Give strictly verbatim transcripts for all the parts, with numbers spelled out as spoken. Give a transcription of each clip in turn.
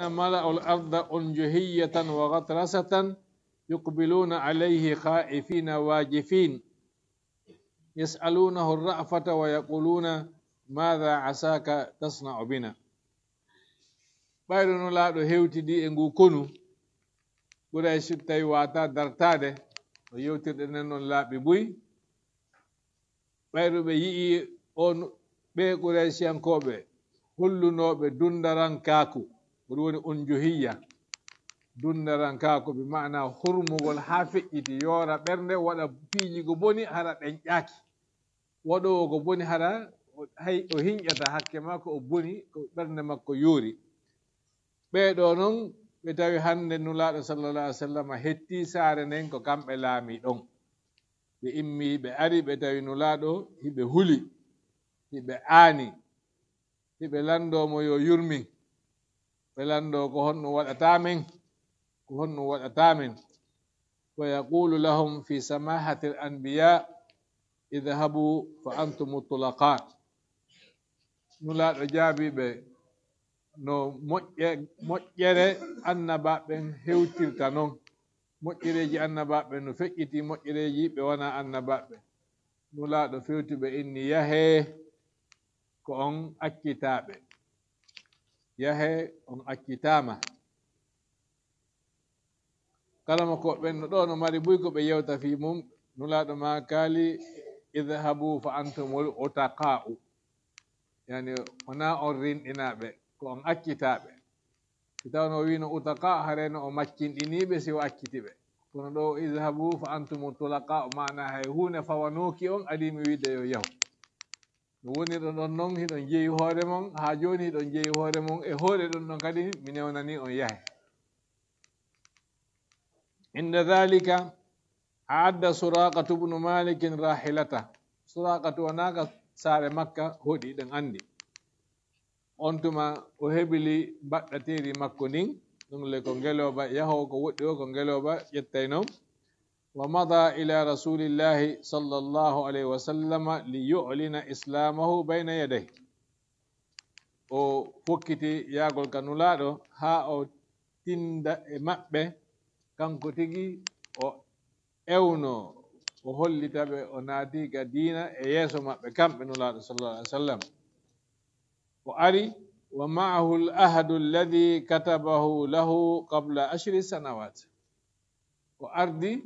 ملأوا الأرض أنجهية وغطرسة يقبلون عليه خائفين واجفين يسألونه الرأفة ويقولون ماذا عساك تصنع بنا. Ɓayru Nulaaɗo hewtidi e ngu konu, Quraysh tawi waata dartaade, no yewtirɗen non laaɓi buy. Ɓayru ɓe yi'i on, ɓe Qurayshiyankooɓe hollunooɓe dundarankaaku, ko ɗum woni unjuhiyya. Dundarankaaku bi maana hurmugol haa feƴƴiti, yoora ɓernde, waɗa piiji ko boni, hara ɗen ƴaaki. Waɗoowo ko boni, hara o, hay o hinƴata hakke makko, o boni, ko ɓernde makko yoori. Ɓee ɗoo non, ɓe tawi hannde Nulaaɗo sallallahu alaihi wasallam hetti saare nden, ko kamɓe laami ɗon. Ɓe immi, ɓe ari, ɓe tawi Nulaaɗo hiɓe huli, hiɓe aani, hiɓe lanndoo mo yo yurmin. Ɓe lanndoo ko honɗum waɗata men, ko honɗum waɗata men. Wa yaqulu lahum fi samahati al anbiya, idhabu fa antum tulaqa. Nulaaɗo jaabii ɓe no moƴƴe-, moƴƴere annabaaɓe ɓen hewtirta non. Moƴƴereeji annabaaɓe ɓen no feƴƴiti moƴƴereeji ɓe wonaa annabaaɓe. Nulaaɗo fewti ɓe inni, yahee, ko on accitaaɓe. Yahee, on accitaama. Kala mo ko ɓen no ɗoo no mari buy ko ɓe yewta fii mum, Nulaaɗo ma kaali, idhabu fa antumul utaqa'u. Yani, wonaa on rinɗinaaɓe, ko on accitaaɓe. Si tawno o wiino utaqa, harayno o maccinɗiniiɓe si o acciti ɓe. Kono ɗoo, idhabu fa antumul tulaqa, o maana hay huunde fawanooki on, adii mi wiide yo yahu. No wonirɗon ɗon non, hiɗon jeyi hoore mon, haa jooni hiɗon jeyi hoore mon, e hoore ɗon ɗon kadi mi newnanii on yahe. Inda dhalika, a'adda Suraqatu bnu Malikin rahilata. Suraqatu wonaa ka saare Makka hoɗi, ɗen anndi. On tuma o hebili mbaɗɗateeri makko ndin, ɗum le ko ngelooba yahoo ko woɗɗi o, ko ngelooba ƴettayno. Wa mada ila Rasulillahi sallallahu alayhi wa sallama li yu'lina islamahu bayna yadayhi. O fokkiti yaagol ka Nulaaɗo haa o tinda e maɓɓe, kanko tigi o ewno, o hollita ɓe, o naati ka diina e yeeso maɓɓe, kamɓe Nulaaɗo sallallahu alaihi wasallam. O ari, wa ma'ahu al-ahdu alladhi katabahu lahu qabla ashri sanawat. O ardi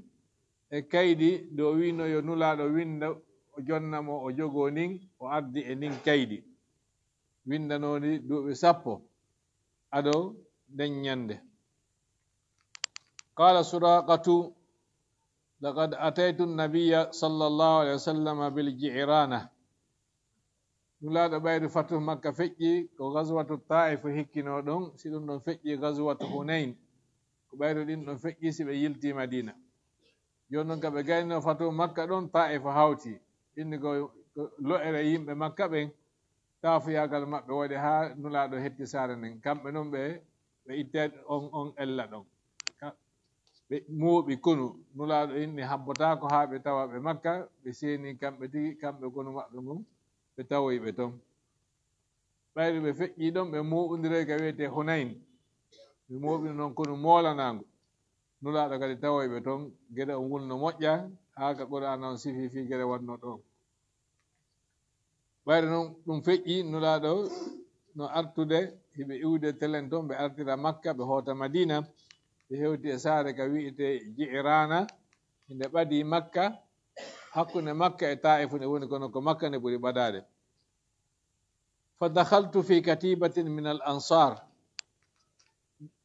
e kaydi nde o wiino yo Nulaaɗo winda, o jonna mo o jogoo ndin, o ardi e ndin kaydi. Windanoo ndi duuɓi sappo ado nden ñande. Qala Suraqatu, laqad ataytu an-nabiyya sallallahu alaihi wasallam bil Ji'rana. Nulaaɗo ɓayru fatu Makka feƴƴi, ko gazwatu Taif hikkinoo ɗon, si ɗum ɗon feƴƴi gazwatu Hunayn. Ko ɓayru ɗin ɗon feƴƴi si ɓe yilti Madina. Jooni non ka ɓe gaynoo fatu Makka ɗon, Taif hawti. Inni ko, ko lo'ere yimɓe Makka ɓen, taafuyaagal maɓɓe waɗi haa Nulaaɗo hetti saare nden. Kamɓe non ɓe, ɓe itte on, on ella ɗon. Ka-, ɓe mooɓi konu. Nulaaɗo inni habbotaako haa ɓe tawa ɓe Makka, ɓe seeni kamɓe tigi, kamɓe konu maɓɓe ngon, ɓe tawoyi ɓe ton. Ɓayru ɓe feƴƴi ɗon, ɓe mooɓondiroyi ka wiyetee Hunayn. Ɓe mooɓino non konu moolanaangu. Nulaaɗo kadi tawoyi ɓe ton, gede on wulno moƴƴa, haa ka Qur'aana on sifi fii gede wannoo ɗon. Ɓayru non ɗum feƴƴi, Nulaaɗo no artude, hiɓe iwde telen ton, ɓe artira Makka, ɓe hoota Madiina, ɓe hewti e saare ka wi'etee Ji'raana, nde ɓadii Makka, hakkunde Makka e Taa'ifu nde woni, kono ko Makka nde ɓuri ɓadaade. Fa dakhaltu fi katibatin min al ansar.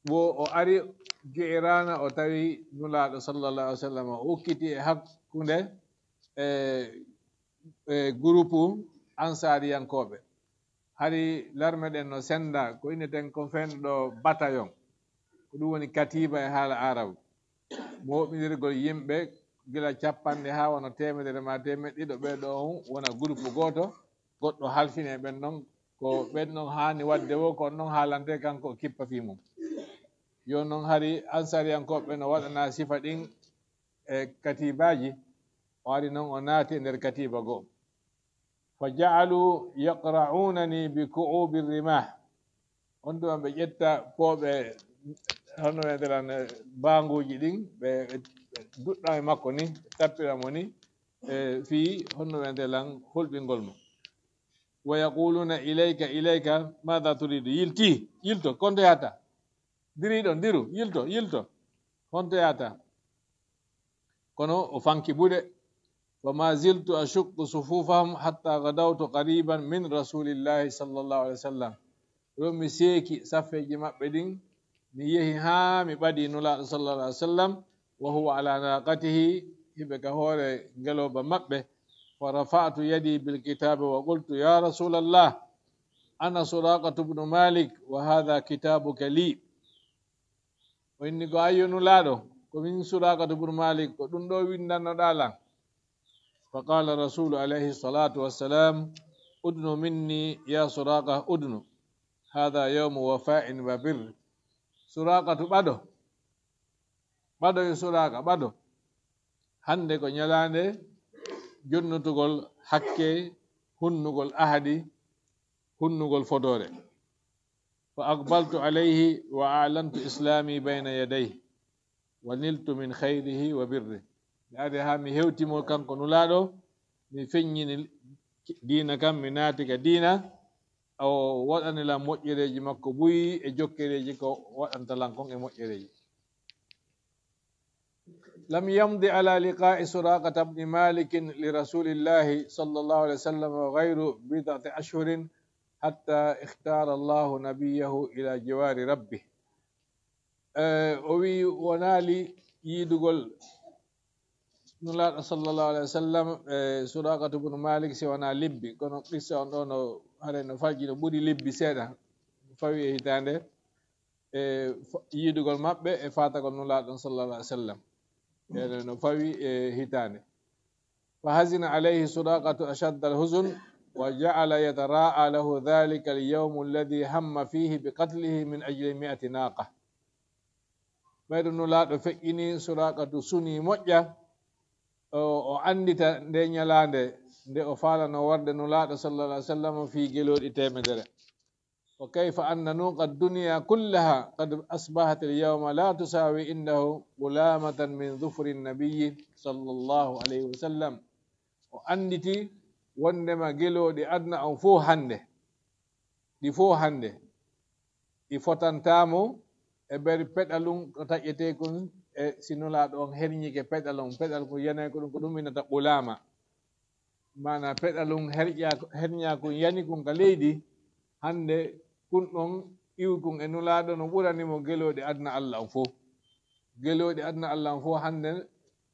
Wo o ari Ji'rana, o tawi Nulaaɗo sallallahu alaihi wasallam, o ukkiti e hakkunde, e, e gurupu Ansaariyankooɓe. Hari larme ɗen no senda, ko inneten ko fenɗo batayon. Ko ɗum woni katiba e haala Aarabu. Mooɓindirgol yimɓe gila capanɗe haa wona teemedere maa teemeɗɗe ɗiɗo, ɓee ɗoo on wona gurupu gooto, goɗɗo halfine ɓen ɗon, ko ɓen ɗon haani waɗde wo, ko on ɗon haalante, kanko o kippa fii mum. Yo non hari Ansaariyankooɓe no waɗana sifa ɗin e katibaaji, o ari non o naati e nder katiba goo. Fa ja'alu yaqra'unani bi ku'ubi rimah. On tuma ɓe ƴetta pooɓe, hono wiyetee lan, baanguuji ɗin, ɓe, ɓe duɗɗa e makko ni, ɓe tappira mo ni, e fii hono wiyetee lan hulɓingol mo. Wa yaquluna ilayka, ilayka, maada turidu? Yilti, yilto, honto yahata? Diri ɗon, diru, yilto, yilto. Honto yahata? Kono o fanki buuɗe. Wa ma ziltu ashuqqu sufufahum hatta gadawtu qariban min Rasulillahi sallallahu alaihi wasallam. Ɗon mi seeki saffeeji maɓɓe ɗin, mi yehi haa mi ɓadii Nulaaɗo sallallahu alaihi wasallam, wa huwa ala naqatihi, hiɓe ka hoore ngelooba maɓɓe. Fa rafa'tu yadi bil kitabi wa qultu, "Ya Rasulallah, ana Suraqatu bnu Malik, wa hadha kitabuka li." O inni ko, "Ayyo Nulaaɗo, ko min Suraqatu bnu Malik, ko ɗum ɗo winndannoɗaa lan." Fa qala Rasulu alayhi salatu wassalam, "Udnu minni ya Suraqa, udnu. Hadha yawmu wafa'in wa birr." Suraqatu, ɓado. Ɓado yo Suraqa, ɓado. Hande ko ñalaande jonnotugol hakke, hunnugol ahadi, hunnugol fodoore. Fa aqbaltu alayhi wa a'lantu islami bayna yadayhi wa niltu min khayrihi wa birri. Mi ari haa mi hewti mo kanko Nulaaɗo, mi feññini diina kan, mi naati ka diina, o waɗani lan moƴƴereeji makko buy e jokkereeji ko waɗanta lan kon e moƴƴereeji. لم يمض على لقاء سراقة بن مالك لرسول الله صلى الله عليه وسلم غير بضعة أشهر حتى اختار الله نبيه إلى جوار ربه. Eh, o wi'i wonaali yiidugol Nulaaɗo sallallahu alaihi wasallam, eh, Suraqatu bnu Malik si wonaa lebbi, kono qissa on ɗo no, haray no falji no ɓuri lebbi seeɗa, fawi e hitaande, e fa-, yiidugol maɓɓe e faatagol Nulaaɗo on sallallahu alaihi wasallam. E no fawi e hitaande. Fa hazina alayhi Suraqatu ashadda al-huzn, wa ja'ala yatara'a lahu dhalika al-yawm alladhi hamma fihi bi qatlihi min ajli mi'ati naqa. Ɓayɗo Nulaaɗo feƴƴini Suraqatu suni moƴƴa, o, o anndita nde ñalaande nde o faalano warde Nulaaɗo sallallahu alaihi wasallam fii gelooɗi teemedere. Wa kayfa anna nuqa dunya kullaha qad asbahat al-yawma la tusawi indahu qulamatan min dhufri an-nabiyyi sallallahu alayhi wasallam. O annditi wondema gelooɗi aduna on fow hannde, ɗi fow hannde, ɗi fotantaa mo e nder peɗalun ko taƴetee kun, e si Nulaaɗo on herñike peɗalun, peɗal kun yanay ko ɗum, ko ɗum innata qulama. Maanaa peɗalun herƴa-, herñaa kun yani kun ka leydi, hannde kun ɗon iwi kun e Nulaaɗo no ɓurani mo gelooɗi aduna Alla on fow. Gelooɗi aduna Alla on fow hannde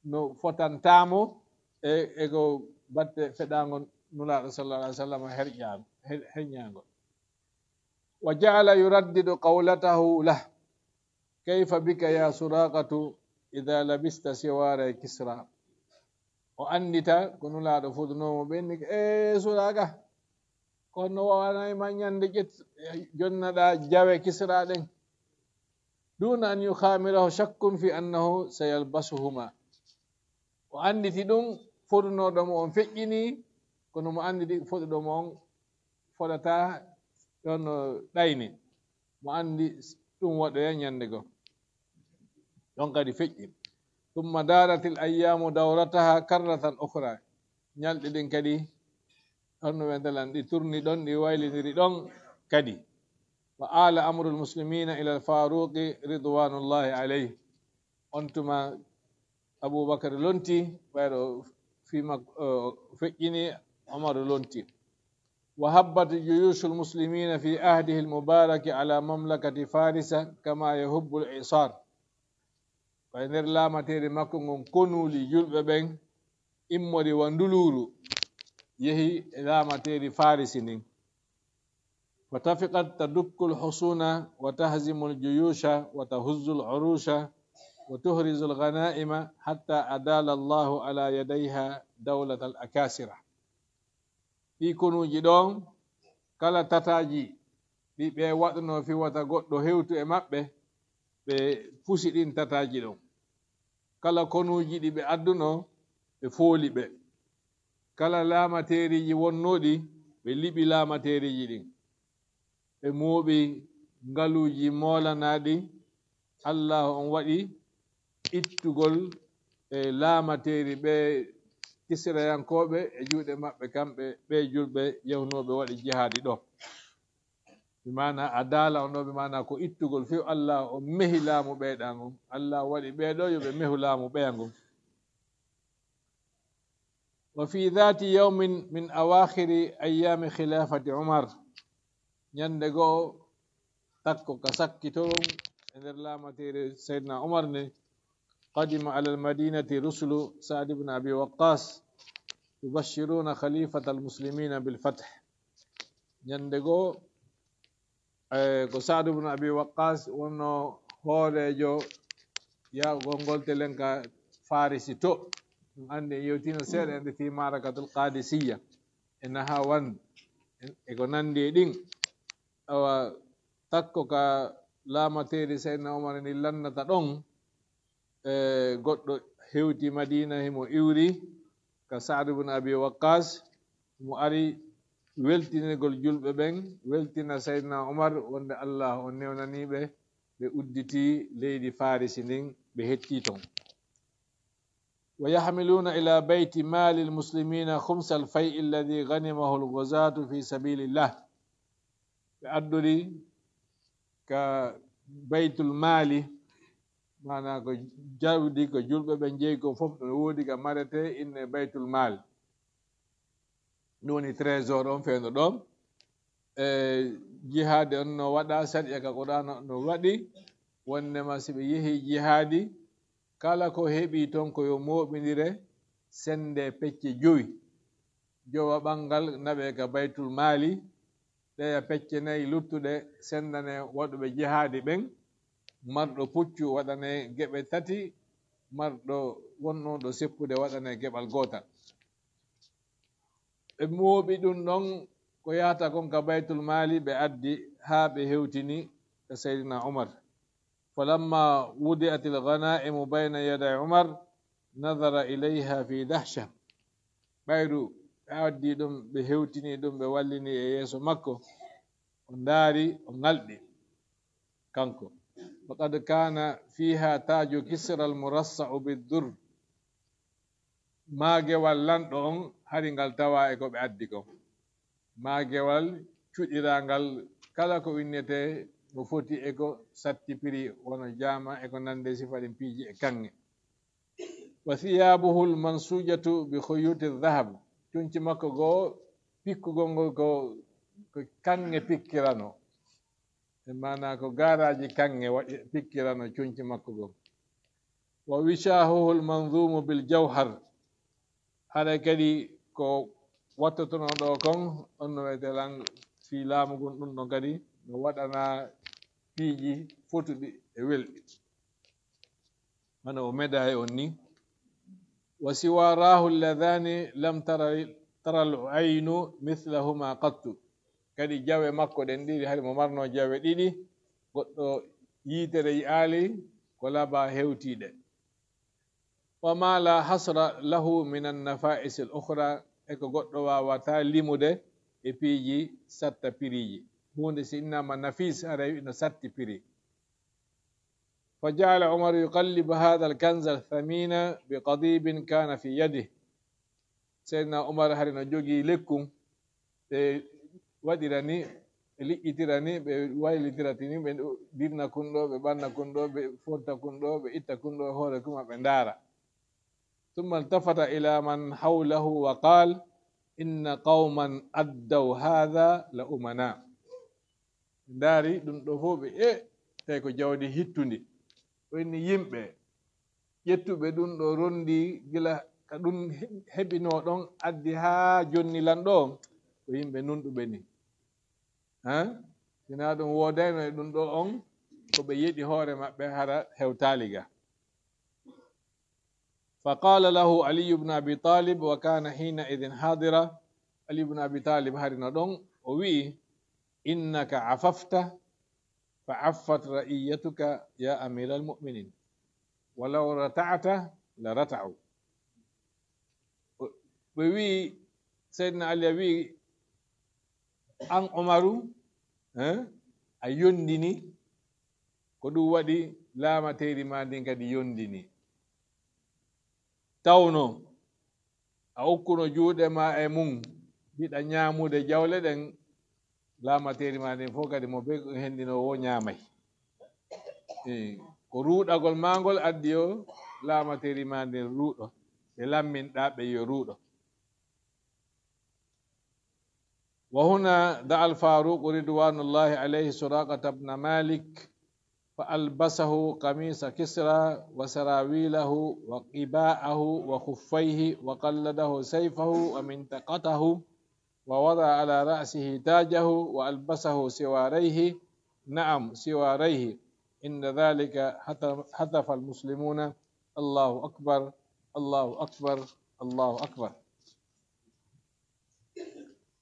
no fotantaa mo e, e ko batte feɗaango Nulaaɗo sallallahu alaihi wasallam herƴaango, her-, herñaango. Wa ja'ala yuraddidu qawlatahu lah, "Kayfa bika ya Suraqatu idha labista siwara Kisra?" O anndita ko Nulaaɗo fodunoo mo ɓen, ni, "Ee, Suraaqa, ko honno wawanay ma ñande ƴet-, jonnaɗaa jawe Kisra ɗen?" Duna an yukhamirahu shakkun fi annahu sayalbasuhuma. O annditi ɗum, fodunooɗo mo on feƴƴini, kono mo annditi foduɗo mo on fodataa ɗon ɗayni. Mo anndi ɗum waɗoya ñande goo. Ɗon kadi feƴƴi. Thumma daratil ayyamu dawrataha karratan ukhra. Ñalɗi ɗin kadi, honno wiyetee lan, ɗi turni ɗon, ɗi waylindiri ɗon kadi. Wa ala amrul muslimina ila al-Faruqi ridwanullahi alayhi. On tuma Abubakar lonti, ɓayɗo fii makko, o feƴƴini Umaru lonti. Wa habbat juyushul muslimina fi ahdihi al-mubaraki ala mamlakati Farisa kama yahubbu al-isar. Ko e nder laamateeri makko ngon, konuuli julɓe ɓen immori wa nduluuru, yehi e laamateeri Farisi ndin. Fa tafiqat tadukku al-husuna wa tahzimu al-juyusha wa tahuzzu al-urusha wa tuhrizu al-ghanaima hatta adala Allahu ala yadayha dawlata al-akasira. Ɗii konuuji ɗon, kala tataaji ɗi ɓe waɗunoo fii wata goɗɗo hewtu e maɓɓe, ɓe pusi ɗin tataaji ɗon. Kala konuuji ɗi ɓe addunoo, ɓe fooli ɓe. Kala laamateeriiji wonnooɗi, ɓe liɓi laamateeriiji ɗin. Ɓe mooɓi ngaluuji moolanaaɗi, Allaahu on waɗi ittugol e laamateeri ɓe Kisrayankooɓe e juuɗe maɓɓe, kamɓe ɓe julɓe yahnooɓe waɗi jihaadi ɗo. Bi maana adaala on ɗo, bi maana ko ittugol few. Allaahu on mehi laamu ɓeyɗan on. Allaahu waɗi ɓee ɗo yo ɓe mehu laamu ɓeya ngon. وفي ذات يوم من أواخر أيام خلافة عمر، ñande goo takko ka sakkito e nder laamateeri Seydina Umar nde, قدم على المدينة رسل سعد بن أبي وقاص يبشرون خليفة المسلمين بالفتح. Ñande goo, eh, ko Saadu bun Abi Waqqas wonno hooreejo yaagol ngol telen ka Farisi to. Ɗum anndi en yewtino seeɗa ende fii Maarakatul Qadisiyya e Nahawan e ko nanndi e ɗin. Awa takko ka laamateeri Seydina Umar ni lannata ɗon, e goɗɗo hewti Madina, himo iwri ka Saadu bun Abi Waqqas, mo ari weltinirgol julɓe ɓen, weltina Seydina Umar wonde Allah on newnanii ɓe, ɓe udditi leydi Farisi ndin, ɓe hetti ton. ويحملون إلى بيت مال المسلمين خمس الفيء الذي غنمه الغزاة في سبيل الله. Ɓe addori ka Baytul Maali, maanaa ko jawdi ko julɓe ɓen jeyi ko fof, ɗo woodi ka marete inne Baytul Maal. Ɗum woni trésor on fewndo ɗon. E jihaade on no waɗa, sariya ka Qur'aana no waɗi, wondema si ɓe yehi jihaadi, kala ko heɓi ton ko yo mooɓindire sende pecce jowi. Jowa ɓanngal naɓe ka Baytul Maali, ɗeya pecce nayi luttuɗe sendane waɗuɓe jihaadi ɓen, marɗo puccu waɗane geɓe tati, marɗo wonnuɗo seppude waɗane geɓal gootal. Ɓe mooɓi ɗum ɗon ko yahata kon ka Baytul Maali, ɓe addi haa ɓe hewtini ka Seydina Umar. فلما وضعت الغنائم بين يدي عمر نظر إليها في دهشة. Ɓayru ɓe addi ɗum, ɓe hewtini ɗum, ɓe wallini e yeeso makko, o ndaari, o ŋalɗi kanko. وقد كان فيها تاج كسرى المرصع بالدر. Maagewal lanɗo on hari ngal tawa e ko ɓe addi kon. Maagewal cuɗirangal kala ko winnete no foti e ko satti piri, wano jaama e ko nande sifa ɗin piiji e kaŋŋe. وثيابه المنسوجة بخيوط الذهب. Conci makko goo pikkugol ngol ko, ko kaŋŋe pikkirano. E maanaa ko gaaraaji kaŋŋe wa-, pikkirano conci makko goo. ووشاحه المنظوم بالجوهر. Haray kadi ko wattotono ɗo kon, on no wiyete lan fii laamu ngun, ɗum ɗon kadi no waɗana piiji fotuɗi e welɗi. Wano o medaille on ni. وسواراه اللذان لم تر، تر العين مثلهما قط. Kadi jawe makko ɗen ɗiɗi, hari mo marno jawe ɗiɗi, goɗɗo yiitere yi'aali ko laba hewtiiɗe. وما لا حصر له من النفائس الأخرى, e ko goɗɗo waawataa limude e piiji satta piriiji. Huunde si innaama nafis, haray no satti piri. فجعل عمر يقلب هذا الكنز الثمين بقضيب كان في يده. Seydina Umar hari no jogii lekkun, ɓe waɗira ni, ɓe liƴƴitira ni, ɓe waylitira ti ni, ɓe dirna kun ɗo, ɓe ɓanna kun ɗo, ɓe fodda kun ɗo, ɓe itta kun ɗo e hoore kuma, ɓe ndaara. ثم التفت إلى من حوله وقال: إن قوما أدوا هذا لأمناء. Ndaari ɗum ɗo fof, ɓe, e, tawi ko jawdi hittundi. O inni yimɓe ƴettuɓe ɗum ɗo rondi gila ka ɗum he-, heɓinoo ɗon addi haa jonni lan ɗo, ko yimɓe nunɗuɓe ni. Ha? Sinaa ɗum woodayno e ɗum ɗo on, ko ɓe yeɗi hoore maɓɓe hara hewtaali ga. فقال له علي بن أبي طالب، وكان حينئذ حاضرا. Ali ibn Abi Talib hari no ɗon, o wi'i: إنك عففت فعفت رعيتك يا أمير المؤمنين، ولو رتعت لرتعوا. Ɓe wi'i, Seydina Ali a wi'i, an Umaru, eh, a yondini, ko ɗum waɗi laamateeri ma ndin kadi yondini. Tawno a okkuno juuɗe ma e mum, mbiɗa ñaamude jawle ɗen, laamateeri ma ndin fof kadi mo be hendino wo ñaamay. E, ko ruuɗagol ma ngol addi o laamateeri ma ndin ruuɗo, ɓe lamminɗa ɓe yo ruuɗo. وهنا دعا الفاروق رضوان الله عليه سراقة بن مالك فألبسه قميص كسرى وسراويله وقباءه وخفيه وقلده سيفه ومنطقته ووضع على رأسه تاجه وألبسه سواريه، نعم سواريه. عند ذلك هتف المسلمون: الله أكبر، الله أكبر، الله أكبر.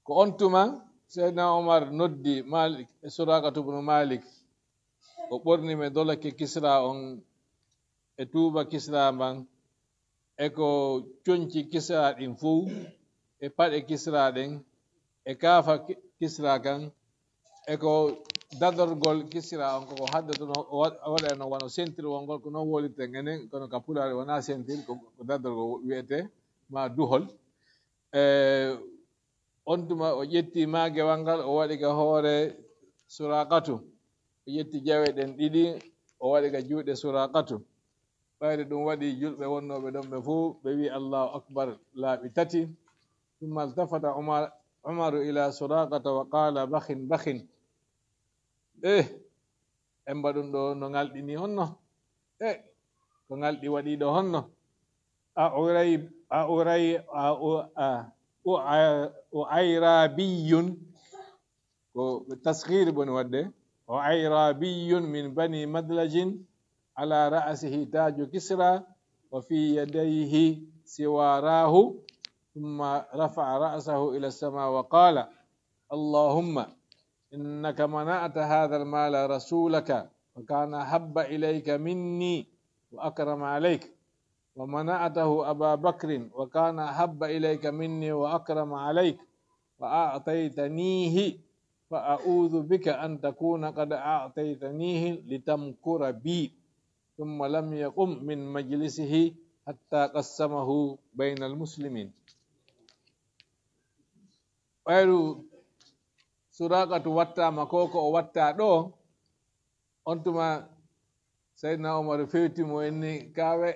Ko on tuma Seydina Omar noddi Malik, Suraqatu bnu Malik, o ɓorni mo dolake Kisra on e tuuba Kisra man, e ko conci Kisra ɗin fow, e paɗe Kisra ɗen, e kaafa Ki-, Kisra kan, e ko dadorgol Kisra on, koko haddotono o wa-, o waɗayno wano sentirwol ngol, ko non wolirten enen, kono ka Pulaar wona sentir, ko, ko dadorgol wi'ete, ma duhol. E, on tuma o ƴetti maagewal ngal, o waɗi ka hoore Suraqatu. O ƴetti jawe ɗen ɗiɗi, o waɗi ka juuɗe Suraqatu. Ɓayde ɗum waɗi, julɓe wonnooɓe ɗon ɓe fow, ɓe wi'i: "Allahu akbar" laaɓi tati. ثم التفت عمر، عمر إلى سراقة وقال: "بخ، بخ." Eh, en mbaɗun ɗo no ngalɗi ni honno? Eh, ko ngalɗi waɗi ɗo honno? A uray-, a uray-, a u-, a u-, a uayrabiyun. Ko tasghir boni waɗde. Uayrabiyun min bani Madlajin, ala ra'sihi taju Kisra, wa fi yadayhi siwarahu, thumma rafa'a ra'sahu ila as-sama wa qala: "Allahumma innaka mana'ta hadha al-mala rasulaka, wa kana ahabba ilayka minni wa akrama alayk." ومنعته أبا بكر وكان أحب إليك مني وأكرم عليك، فأعطيتنيه، فأعوذ بك أن تكون قد أعطيتنيه لتمكر بي. ثم لم يقم من مجلسه حتى قسمه بين المسلمين. Ɓayru Suraqatu wattaama ko, ko o watta ɗo, on tuma Seydina Omar fewti mo inni kaawe: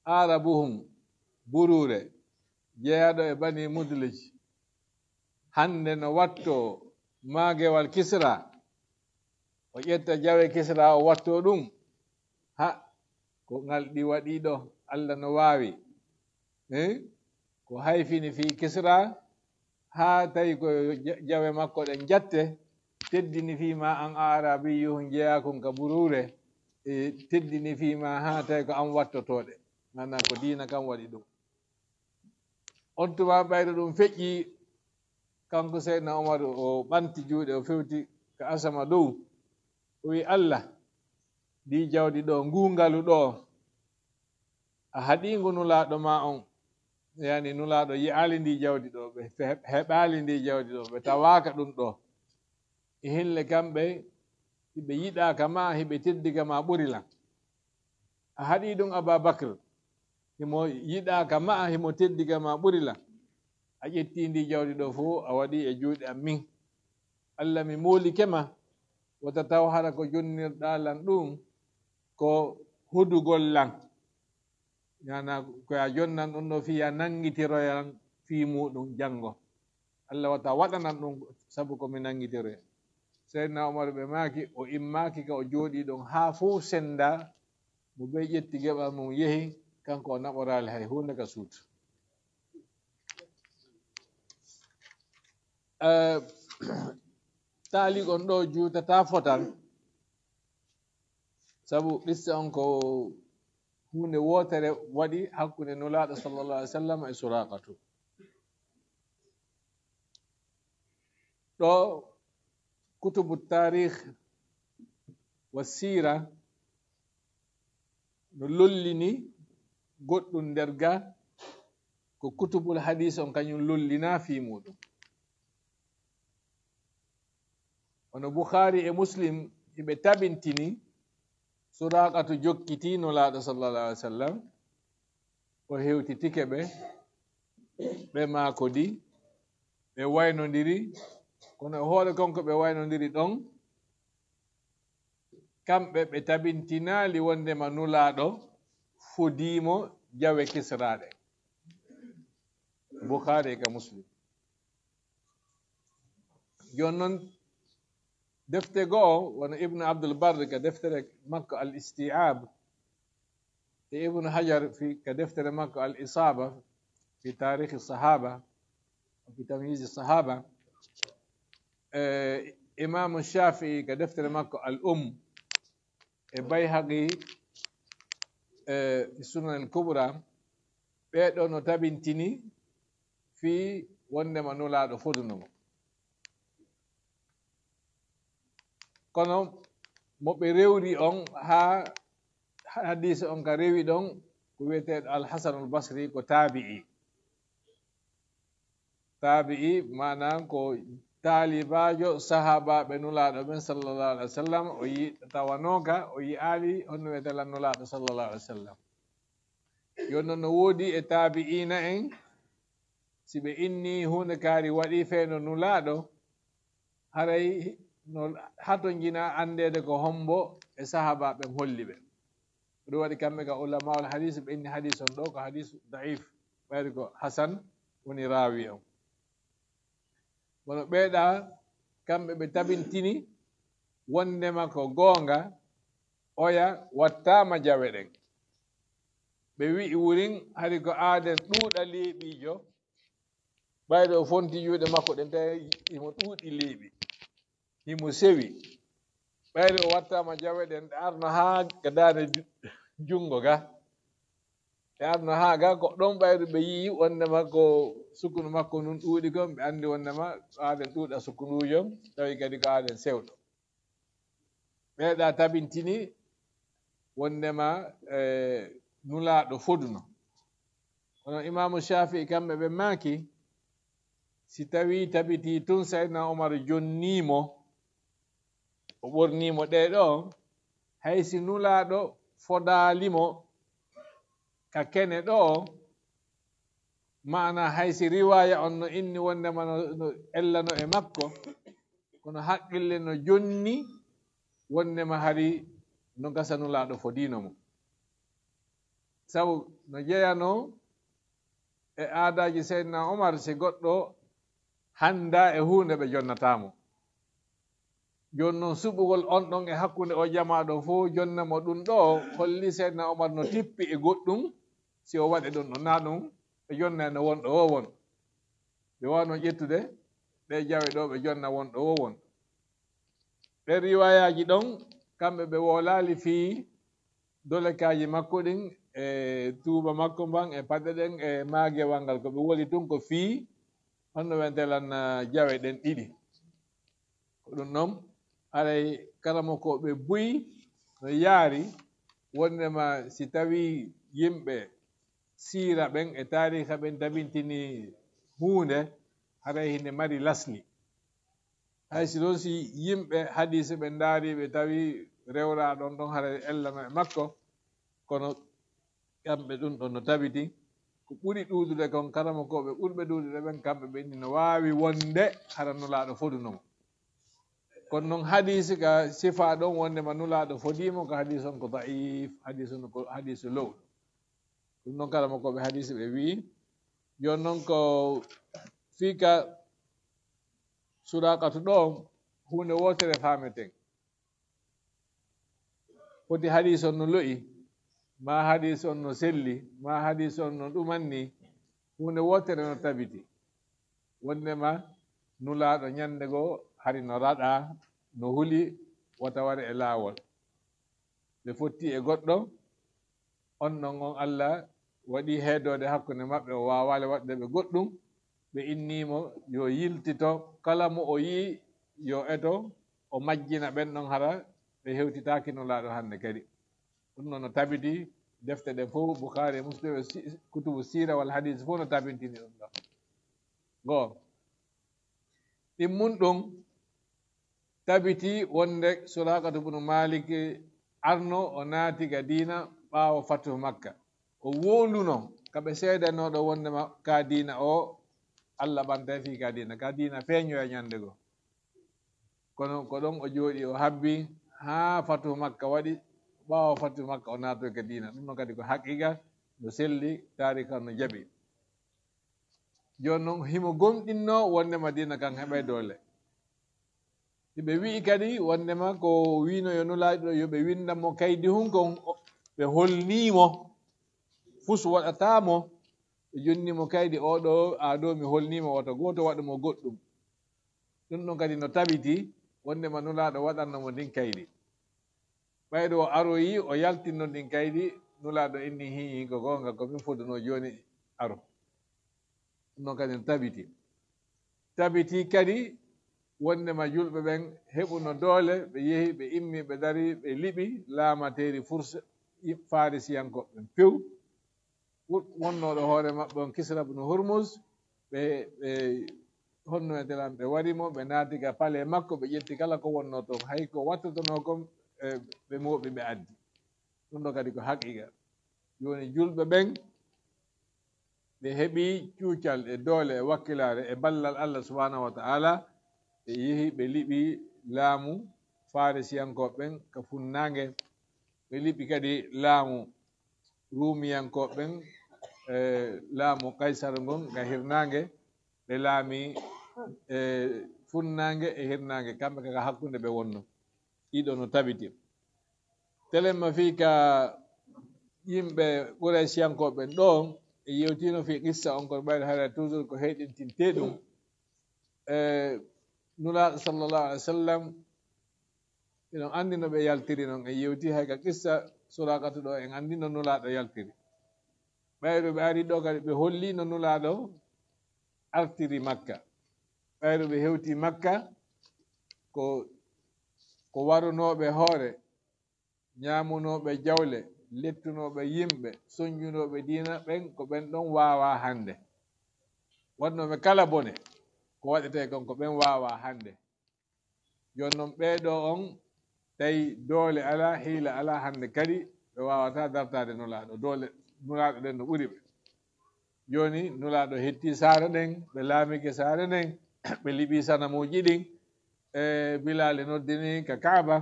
"Aarabuhum, buruure, jeyaaɗo e Bani Mudlij, hannde no watto maagewal Kisra, o ƴetta jawe Kisra, o watto ɗum. Ha, ko ngal ɗi waɗi ɗo, Allah no waawi." Eh? Ko hayfini fii Kisra, haa tawi ko ja-, jawe makko ɗen jatte, teddini fii ma an aarabiyyu, jeyaakun ka buruure, e teddini fii ma haa tawi ko an wattotooɗe. Maanaa ko diina kan waɗi ɗum. On tuma ɓayru ɗum feƴƴi, kanko Seydina Omar o ɓanti juuɗe, o fewti ka asama dow. O wi: "Allah, ndi jawdi ɗo, ngu ngalu ɗo, a haɗi ngu Nulaaɗo ma on, yani Nulaaɗo yi'aali ndi jawdi ɗo, ɓe fe-, heɓaali ndi jawdi ɗo, ɓe tawaaka ɗum ɗo. E hinle kamɓe, hiɓe yiɗaaka ma, hiɓe teddika ma ɓuri lan. A haɗi ɗum Aba Bakr, himo yiɗaaka ma, himo teddika ma ɓuri lan. A ƴetti ndi jawdi ɗo fow, a waɗi e juuɗe am min. Allah, mi moolike ma, wota taw hara ko jonnirɗaa lan ɗum ko hodugol lan. Ñaana ko a jonnan ɗum ɗo fii a nanngitiroyan fii muuɗum janngo. Allah wata waɗanan ɗum sabu ko mi nanngitiroya." Seydina Umar ɓe maaki, o immaaki ka o jooɗii ɗon haa fow senndaa, mo bee ƴetti geɓal mum yehi, kanko o naɓoraali hay huunde ka suudu. Eh, taaliiq on ɗo juutataa fotal, sabu qissa on ko huunde wootere waɗi hakkunde Nulaaɗo sallallahu alaihi wasallam e Suraaqatu. Ɗo kutubu taarih wa siira no lollini goɗɗum nder ga, ko kutubul hadiis on kañum lollinaa fii muuɗum. Kono Bukhaari e Muslim hiɓe tabintini, Suraaqatu jokkitii Nulaaɗo sallallahu alaihi wasallam, o hewtitike ɓe, ɓe maakodi, ɓe waynondiri, kono e hoore kon ko ɓe waynondiri ɗon, kamɓe ɓe tabintinaali wondema Nulaaɗo fodiimo jawe kisraaɗe. Bukhaari ka Muslim. Jooni non, defte goo, wano Ibnu Abdul Barr ka deftere makko Al Isti'ab, e Ibnu Hajar fi, ka deftere makko Al Isaba fi Tarikhi Sahaba, fi Tamyizi Sahaba, e Imaamu Shafi'i ka deftere makko Al Um, e Bayhaqi, e fi Sunan Al Kubra, ɓee ɗoo no tabintini fii wondema Nulaaɗo foduno mo. Kono mo ɓe rewri on haa hadiise on ka rewi ɗon, ko wi'eteeɗo Al Hasanul Basri, ko taabi'i. Taabi'i, maanaa ko taalibaajo sahaabaaɓe Nulaaɗo ɓen sallallahu alaihi wasallam, o yi-, tawanooka, o yi'aali honno wi'etee lan Nulaaɗo sallallahu alaihi wasallam. Yo non no woodi e taabi'iina en, si ɓe inni huunde kaari waɗi feno Nulaaɗo, haray no hatonjina anndeede ko hombo e sahaabaaɓe ɓen holli ɓe. Ɗum waɗi kamɓe ka ulamaa'ul hadiis ɓe inni hadiis on ɗoo ko hadiis da'if, ɓayri ko hasan woni raawi on. Kono ɓee ɗaa, kamɓe ɓe tabintini wondema ko goonga, oya wattaama jawe ɗen. Ɓe wi'i wurin hari ko aaden ɗuuɗa leeɓiijo, ɓayri o fonti juuɗe makko ɗen, tawi himo ɗuuɗi leeɓi, himo sewi. Ɓayri o wattaama jawe ɗen, ɗe arno haa ka daande ju-, junngo ga. Ɗe arno haa ga, ko ɗon ɓayri ɓe yi'i wondema ko sukkundu makko ndun ɗuuɗi kon, ɓe anndi wondema ko aaden ɗuuɗa sukkunduujo, tawi kadi ko aaden sewɗo. Ɓee ɗaa tabintini wondema, e, Nulaaɗo foduno. Kono Imaamu Shafi'i kamɓe ɓe maaki, si tawii tabitii tun Sayyidina Umar jonnii mo, o ɓornii mo ɗee ɗoo, hay si Nulaaɗo fodaali mo ka kene ɗoo, maanaa hay si riwaaya on no inni wondema no, no ellano e makko, kono haqqille no jonni wondema hari no gasa Nulaaɗo fodiino mo. Sabu no jeyanoo e aadaaji Seydina Umar, si goɗɗo handaa e huunde, ɓe jonnataa mo. Jooni non, suɓugol on ɗon e hakkunde o jamaa ɗoo fow, jonna mo ɗum ɗoo, holli Seydina Umar no tippi e goɗɗum, si o waɗi ɗum ɗoo, naa ɗum ɓe jonna e no wonɗo woo won. Ɓe waawno ƴettude ɗee jawe ɗoo, ɓe jonna wonɗo woo won. Ɗen riwaayaaji ɗon, kamɓe ɓe woolaali fii dolekaaji makko ɗin, e tuuba makko mban, e paɗe ɗen, e maagewal ngal. Ko ɓe woli tun ko fii honno wentee lan, ah, jawe ɗen ɗiɗi. Ko ɗum non, haray karamokooɓe buy no yaari wondema si tawii yimɓe siira ɓen e taariika ɓen tabintini huunde, haray hinde mari lasli. Hay si ɗon si yimɓe hadiise ɓe ndaari, ɓe tawi rewraaɗo on ɗon haray ellano e makko, kono kamɓe ɗum ɗon no tabiti. Ko ɓuri ɗuuɗude kon, karamokooɓe ɓurɓe ɗuuɗude ɓen, kamɓe ɓe inni no waawi wonde hara Nulaaɗo foduno mo. Kono non hadiise ka sifaa ɗon wondema Nulaaɗo fodii mo, ko hadiise on ko da'if, hadiise on ko hadiise lowɗo. Ɗum non karamokooɓe hadiise ɓe wi'i. Jooni non ko fii ka Suraaqatu ɗoo, huunde wootere faameten. Foti hadiis on no lo'i, maa hadiis on no selli, maa hadiis on no ɗumanni, huunde wootere no tabiti. Wondema Nulaaɗo ñande goo hari no raɗaa, no huli, wata ware e laawol. Ɓe fotti e goɗɗo, on ɗon on Alla waɗi heedoode hakkunde maɓɓe, o waawaali waɗude ɓe goɗɗum, ɓe innii mo yo yiltito, kala mo o yi'i yo eto, o majjina ɓen ɗon hara ɓe hewtitaaki Nulaaɗo hande kadi. Ɗum noon no tabiti defte ɗen fof, Bukhaari e Muslim e si-, kutubu siira walla hadiis fof no tabintini ɗum ɗon. Goo, ɗimmun ɗum, Tabiti wonde Suraaqatu bunu Maalik arno o naati ka diina ɓaawo fatuhu Makka. O wowluno ka ɓe seedanooɗo wondema ka diina o, Allah ɓantay fii ka diina, ka diina feeñoya ñande goo. Kono ko ɗon o jooɗi, o habbi haa fatuhu Makka waɗi. Ɓaawo fatuhu Makka o naatoy ka diina. Ɗum ɗon kadi ko haqiiqa, no selli, taariika no jaɓi. Jooni non, himo gomɗinno wondema diina kan heɓay doole. Hiɓe wi'i kadi wondema ko wi'uno yo Nulaaɗo yo ɓe winda mo kaydi hun kon, ɓe holnii mo, fus waɗataa mo, ɓe jonni mo kaydi, "Oo ɗoo, aa ɗoo mi holnii mo, wota gooto waɗu mo goɗɗum." Ɗum ɗon kadi no tabiti wondema Nulaaɗo waɗanno mo ndin kaydi. Ɓayde o aroyi, o yaltinno ndin kaydi, Nulaaɗo inni, "Hii, ko goonga, ko min fodunoo jooni, aro." Ɗum ɗon kadi no tabiti. Tabiti kadi wondema julɓe ɓen heɓuno doole, ɓe yehi, ɓe immi, ɓe dari, ɓe liɓi laamateeri Furs, Farisiyankooɓe ɓen few. Wo-, wonnooɗo hoore maɓɓe on Kisra bunu Hurmus, ɓe, ɓe honno e telan, ɓe wari mo, ɓe naati ka pale makko, ɓe ƴetti kala ko wonnoo ton, hay ko wattotonoo kon, e, ɓe mooɓi, ɓe addi. Ɗum ɗo kadi ko haqiiqa. Jooni julɓe ɓen, ɓe heɓi cuucal e doole e wakkilaare e ballal Allah subhanahu wa ta'ala, ɓe yehi, ɓe liɓi laamu Farisiyankooɓe ɓen ka funnaange, ɓe liɓi kadi laamu Ruumiyankooɓe ɓen, e laamu Kaysar ngon ka hirnaange, ɓe laami, e, funnaange e hirnaange, kamɓe ka hakkunde ɓe wonno. Ɗiɗo no tabiti. Telemma fii ka yimɓe Quraysiyankooɓe ɓen ɗo, e yewtino fii qissa on, kono ɓayde haray toujours ko heyɗintintee ɗum. E, Nulaaɗo sallallahu alaihi wa sallam, eɗon anndi no ɓe yaltiri non. En yewti hay ka qissa Suraaqatu ɗo, en anndi no Nulaaɗo yaltiri. Ɓayru ɓe ari ɗo kadi, ɓe holli no Nulaaɗo artiri Makka. Ɓayru ɓe hewti Makka, ko, ko warunooɓe hoore, ñaamunooɓe jawle, lettunooɓe yimɓe, sonjunooɓe diina ɓen, ko ɓen ɗon waawaa hannde. Waɗnooɓe kala bone, ko waɗetee kon, ko ɓen waawaa hannde. Jooni non ɓee ɗoo on tawi doole alaa, hiila alaa, hannde kadi ɓe waawataa dartaade Nulaaɗo. Doole Nulaaɗo ɗen no ɓuri ɓe. Jooni Nulaaɗo hetti saare nden, ɓe laamike saare nden, ɓe liɓi sanamuuji ɗin, e Bilaali noddini ka Kaaba.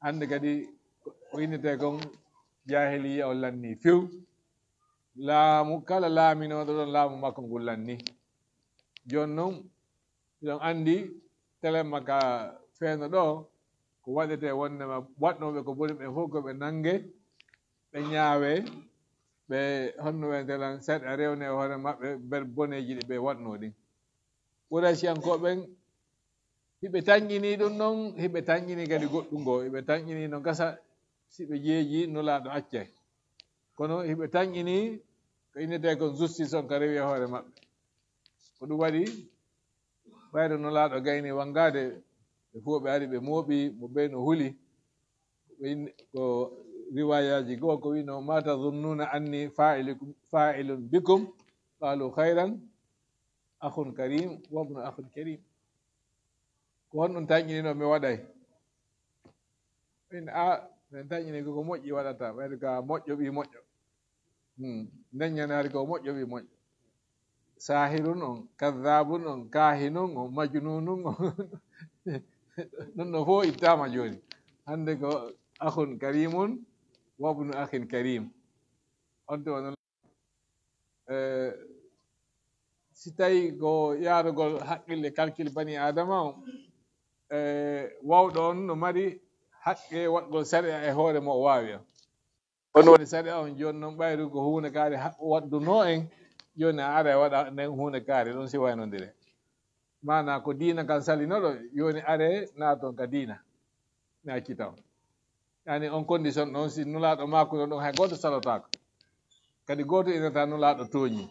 Hannde kadi ko innetee kon jaahiliyya on lannii few. Laamu kala laaminooɗo ɗon, laamu makko ngun lannii. Jooni non, hiɗon anndi telemma ka feeno ɗo, ko waɗetee wonnema waɗnooɓe ko boni ɓen fow ko ɓe nannge, ɓe ñaawe, ɓe honno wiyetee lan, sariya rewne e hoore maɓɓe nder boneeji ɗi ɓe waɗnoo ɗin. Quraysiyankooɓe ɓen, hiɓe tanƴinii ɗum non, hiɓe tanƴinii kadi goɗɗum ngoo, hiɓe tanƴinii no gasa si ɓe jeejii Nulaaɗo accay. Kono hiɓe tanƴinii ko innetee kon justice on ka rewi e hoore maɓɓe. Ko ɗum waɗi, ɓayde Nulaaɗo gayni wanngaade, ɓe fow ɓe ari, ɓe mooɓi mo, ɓe no huli. Ko in-, ko riwaayaaji goo ko wi'unoo, "Ma tazunnuuna anni faa'ilukum, faa'ilun bikum?" Qaalu, "Khayran, akhun karim, wa ibnu akhin karim." Ko honɗum tanƴinino mi waɗay? Min, a, min tanƴini ko, ko moƴƴi waɗata, ɓayde ka moƴƴo ɓii moƴƴo. Hmm. Nden ñande hari ko moƴƴo ɓii moƴƴo. Saahirun on, kadhaabun on, kaahinun on, majnuunun on. Ɗum ɗo fow ittaama jooni. Hannde ko akhun karimun, wa ibnu akhin karim. On tuma non, eh, si tawi ko yaarugol haqqille, calcul bani Aadama on, eh, wawɗo on no mari haqqe waɗgol sariya e hoore mo o waawi on. On woni sariya on. Jooni non, ɓayru ko huunde kaari ha-, waddunoo en, jooni a ara waɗa nden huunde kaari, ɗum si waynondire. Maanaa ko diina kan salinoɗo, jooni are naaton ka diina. Mi accita on. Yani on condition ɗon, si Nulaaɗo maakuno ɗum, hay gooto salotaako. Kadi gooto inata Nulaaɗo tooñi.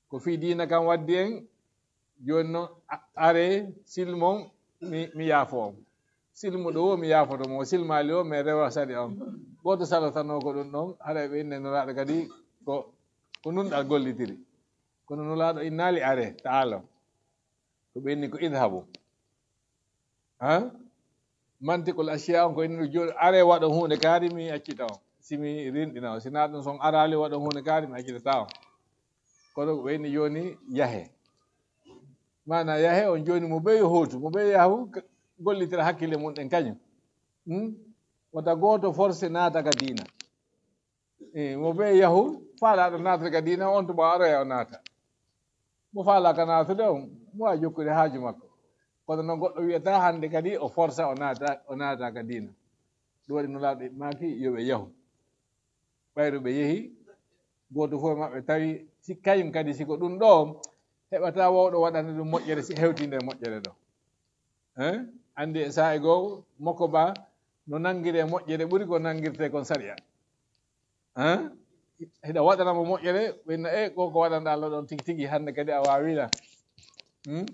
Ko fii diina kan waddi en, jooni non, a-, are, silmon, mi, mi yaafo on. Silmuɗo wo, mi yaafoto mo. Silmaali wo, mi rewa sariya on. Gooto salotanoo ko ɗum ɗon, haray ɓe inne Nulaaɗo kadi ko, ko nunɗal gollitiri. Kono Nulaaɗo innaali are, ta'aala. Ko ɓe inni ko idhabu. Ha? Mantiqul asiya on ko inni jooni, are waɗon huunde kaari, mi accita on. Si mi rinɗina on, si naa ɗum son araali waɗon huunde kaari, mi accitata on. Kono ɓe inni jooni yahe. Maana yahe on jooni mo ɓe yo hootu, mo ɓe yahu k-, gollitira hakkille mum ɗen kañum. Hmm? Wata gooto forcé naata ka diina. Eh, mo ɓe yahu, faalaaɗo naatde ka diina, on tuma aroya o naata. Mo faalaaka naatude on, mo waawi jokkude haaju makko. Kono noon goɗɗo wiyata hannde kadi o forsa o naata, o naata ka diina. Ɗum waɗi Nulaaɗo maaki yo ɓe yahu. Ɓayru ɓe yehi, gooto fof e maɓɓe tawi si kañum kadi si ko ɗum ɗo heɓata wawɗo waɗande ɗum moƴƴere si hewtinde e moƴƴere ɗo. Hein? Anndi e saa'i goo, mokko ba no nanngiree moƴƴere ɓuri ko nanngirtee kon sariya. Hein? Hiɗa waɗana mo moƴƴere, ɓenna, "E, ko, ko waɗanɗaa Allah ɗon tigi tigi, hannde kadi a waawi lan." Hmm?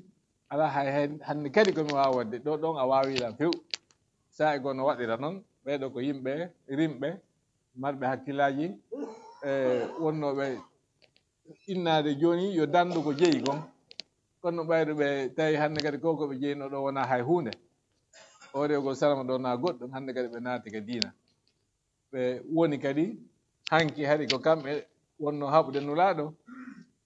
Alaa hay, hay, hannde kadi ko mi waawa waɗde, ɗo ɗon a waawi lan few. Saa'i goo no waɗira noon, ɓee ɗoo ko yimɓe rimɓe, marɓe hakkillaaji, e wonnooɓe innaade jooni yo danndu ko jeyi kon. Kono ɓayru ɓe tawi hannde kadi ko, ko ɓe jeyno ɗo wonaa hay huunde. O rewgol salama ɗo naa goɗɗum, hannde kadi ɓe naati ka diina. Ɓe woni kadi hanki hari ko kamɓe wonno haɓude Nulaaɗo,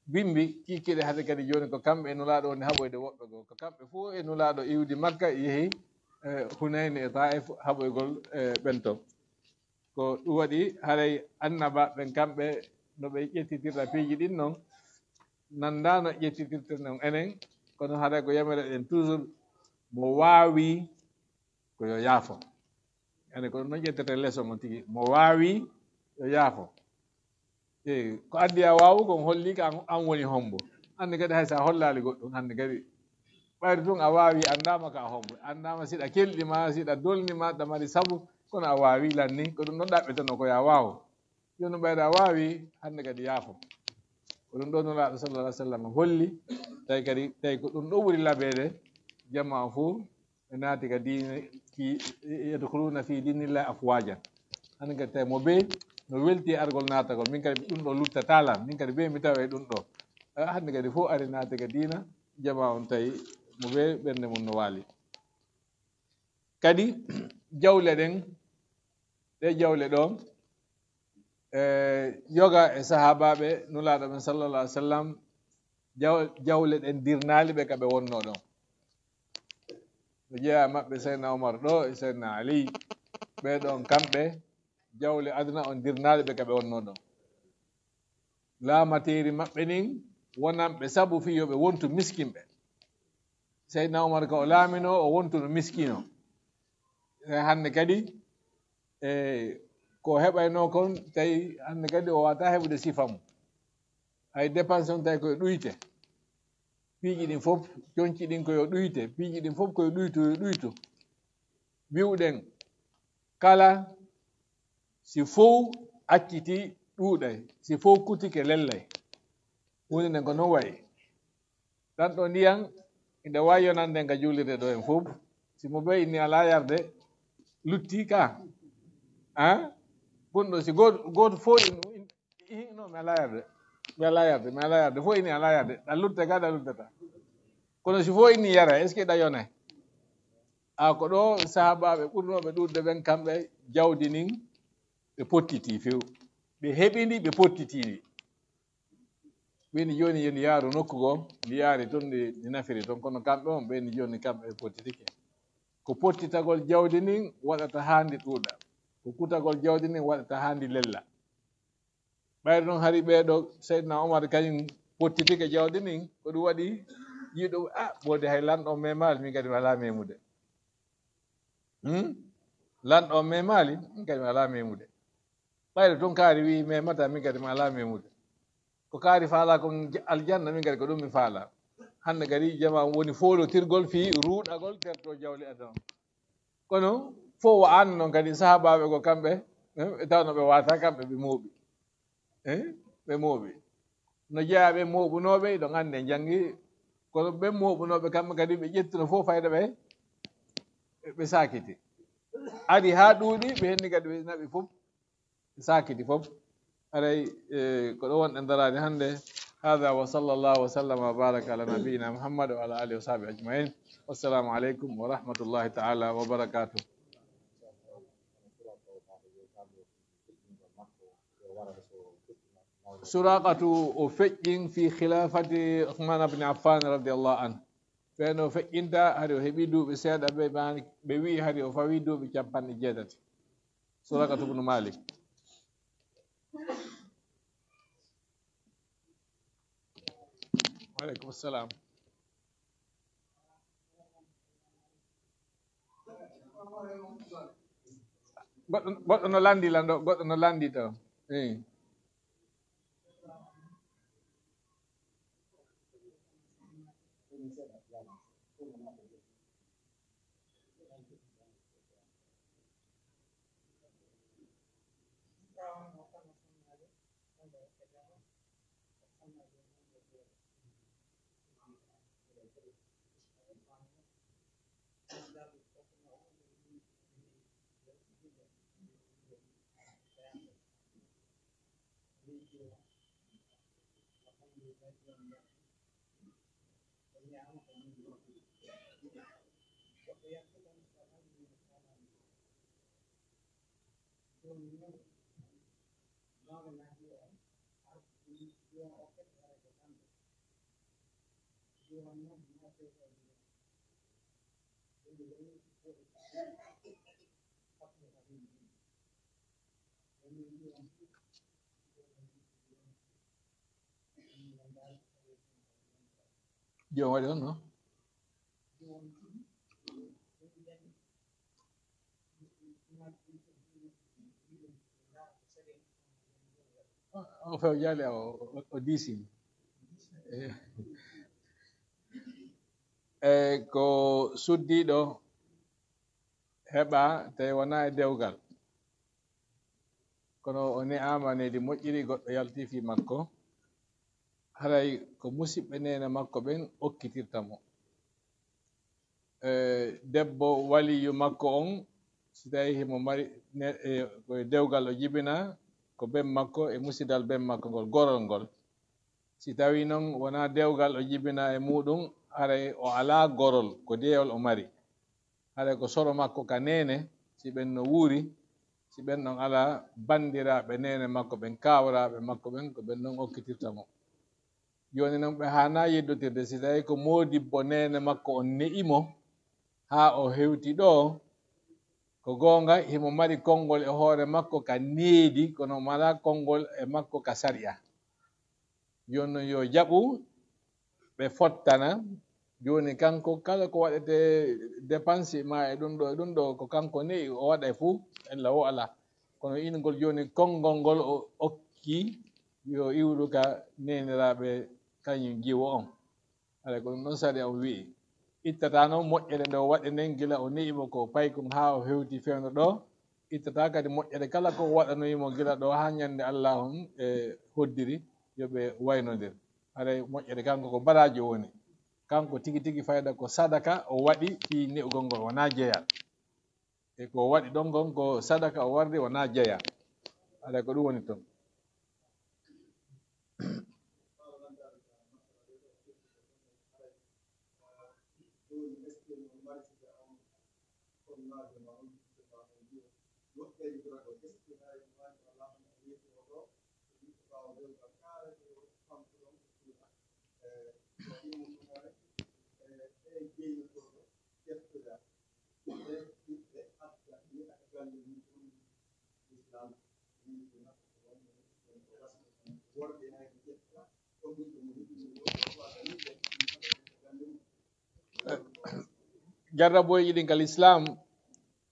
bimbi kikiɗe hari kadi jooni ko kamɓe e Nulaaɗo woni haɓoyde woɓɓe goo. Ko kamɓe fof e Nulaaɗo iwdi Makka, yehi, e, Hunayni e Taif haɓoygol, e, ɓen ton. Ko ɗum waɗi haray annabaaɓe ɓen kamɓe no ɓe ƴettitirta piiji ɗin non, nanndaano ƴettitirten non enen, kono haray ko yamireɗen toujours mo waawi ko yo yaafo. Ene ko ɗum noon ƴettete leçon on tigi. Mo waawi yo yaafo. Eey, ko addi a waawu kon holli ka an, an woni hombo. Hannde kadi hay so a hollaali goɗɗum, hannde kadi ɓayri tun a waawi, anndaama ka hombo. Anndaama siɗa kelɗi ma, siɗa dolni ma, ɗa mari sabu, kono a waawi lanni. Ko ɗum ɗon ɗaɓɓeteno ko ya waaw. Jooni ɓayri a waawi, hannde kadi yaafo. Ko ɗum ɗo Nulaaɗo sallallahu alaihi wasallam holli, tawi kadi, tawi ko ɗum ɗo ɓuri labeede, jamaa fof ɓe naati ka diine ki, yadkhuluna fi dinillahi afwajan. Hannde kadi tawi mo bee no welti argol naatagol, min kadi ɗum ɗo luttata lan, min kadi bee mi tawa e ɗum ɗo. Ah, hannde kadi fof ari naati ka diina, jamaa on tawi mo bee ɓernde mum no waali. Kadi jawle ɗen, ɗe jawle ɗo, e, yoga e sahaabaaɓe Nulaaɗo ɓen sallallahu alaihi wasallam, jaw-, jawle ɗen dirnaali ɓe ka ɓe wonnoo ɗon. No jeyaa maɓɓe Seydina Omar ɗo e Seydina Ali, ɓee ɗon kamɓe jawle aduna on dirnaali ɓe ka ɓe wonnoo ɗon. Laamateeri maɓɓe nin wonan ɓe sabu fii yo ɓe wontu miskinɓe. Seydina Omar ka o laaminoo, o wontuno miskino. E hannde kadi, e ko heɓaynoo kon, tawi hannde kadi o waawataa heɓude sifa mum. Hay dépense on tawi ko e ɗuyte. Piiji ɗin fof, conci ɗin ko yo ɗuyte, piiji ɗin fof ko yo ɗuytu, yo ɗuytu. Wi'uɗen, kala si fow acciti ɗuuɗay, si fow kutike lellay. Huunde nden ko non wayi. Ɗan ɗo ndiyan, inde waawi yonande nga juulirde ɗo en fof. Si mo bee inni alaa yarde, lutti ka. Ah? Gonɗo si gooto, gooto fof in, in, in, no, mi alaa yarde. Mi alaa yarde, mi alaa yarde. Fof inni alaa yarde. Ɗa lutta ka, ɗa luttata. Kono si fof inni yara, est-ce que ɗa yonay? A ko ɗo sahaabaaɓe ɓurnooɓe ɗuuɗde ɓen, kamɓe jawdi nin ɓe pottitii few. Ɓe heɓi ndi, ɓe pottitii ndi. Ɓe ni jooni yo ndi yaaru nokku goo, ndi yaari ton, ndi, ndi nafiri ton. Kono kamɓe on, ɓe ni jooni kamɓe ɓe pottitike. Ko pottitagol jawdi ndin waɗata haa ndi ɗuuɗa. Ko kutagol jawdi ndin waɗata haa ndi lella. Ɓayri noon hari ɓee ɗo, Seydina Omar kañum pottitike jawdi ndin, ko ɗum waɗi yiɗo, ah, ɓoodi hay lanɗo on memaali, min kadi mi alaa memude. Hmm? Lanɗo on memaali, min kadi mi alaa memude. Ɓayri tun kaari wi'i memata, min kadi mi alaa memude. Ko kaari faalaa kon j-, aljanna, min kadi ko ɗum mi faalaa. Hannde kadi jamaa woni foolotirgol fii ruuɗagol terto jawle aduna on. Kono fof wa'aano noon kadi sahaabaaɓe ko kamɓe, eh, ɓe tawno ɓe waata kamɓe ɓe mooɓi. Eh, ɓe mooɓi. No jeyaa ɓe mooɓunooɓe, ɗo ngannde njanngi, kono ɓe mooɓunooɓe kamɓe kadi ɓe ƴettuno fof fayda ɓe, ɓe saakiti. Ari haa ɗuuɗi, ɓe henni kadi ɓe naɓi fof, ɓe saakiti fof. Aray, eh, ko ɗo wonɗen daraade hannde, هذا وصلى الله وسلم وبارك على نبينا محمد وعلى آله وصحبه أجمعين. والسلام عليكم ورحمة الله تعالى وبركاته. Suraqatu o feƴƴin fi khilafati Uthman ibn Affan radiyallahu anhu. Ɓen o feƴƴinta, hari o heɓi duuɓi seeɗa, ɓe, ɓe, ɓe wi'i hari o fawi duuɓi capanɗe jeetati. Suraqatu ibn Malik. Wa alaikum salam. Goɗɗo, goɗɗo no landi lan ɗo, goɗɗo no landi to. Eh. Jom waɗi on, no? O few jaali o, o, o diisi. Eh. E ko suddiiɗo heɓa tawi wonaa e dewgal, kono o ne'aama needi moƴƴiri, goɗɗo yalti fii makko, haray ko musiɓɓe neene makko ɓen okkitirta mo. E, debbo waliyu makko on, si tawi himo mari ne-, e, ko e dewgal o jibina, ko ben makko e musidal ben makko ngol, gorol ngol. Si tawi non wonaa dewgal o jibina e muɗum, haray o alaa gorol, ko deyol o mari. Haray ko soro makko ka neene, si ɓen no wuuri, si ɓen ɗon alaa bandiraaɓe neene makko ɓen, kawraaɓe makko ɓen, ko ɓen ɗon okkitirta mo. Jooni non ɓe haanaa yeddotirde, si tawi ko moodibbo neene makko on ne'i mo, haa o hewti ɗoo, ko goonga, himo mari konngol e hoore makko ka needi, kono mala konngol e makko ka sariya. Jooni non yo jaɓu, ɓe fottana. Jooni kanko kala ko waɗetee dépense maa e ɗum ɗoo, e ɗum ɗoo, ko kanko ne'i o waɗa e fuu, ella o alaa. Kono ingol jooni konngol ngol o okki, yo iwru ka neeniraaɓe kañum jiwo on. Haray ko ɗum ɗon sariya on wi'i. Ittataa non moƴƴere nde o waɗi nden gila o ne'i mo ko paykun haa o hewti fewndo ɗoo. Ittataa kadi moƴƴere kala ko o waɗanoyi mo gila ɗoo haa ñande Allaahu on e hoddiri yo ɓe waynondir. Haray moƴƴere kanko ko baraajo woni. Kanko tigi tigi fayda ko sadaka o waɗi fii ne'ugol ngol, wonaa jeya. E ko o waɗi ɗon kon ko sadaka o wardi, wonaa jeya. Haray ko ɗum woni ton. Jarraboyeeji ɗin ka lislaam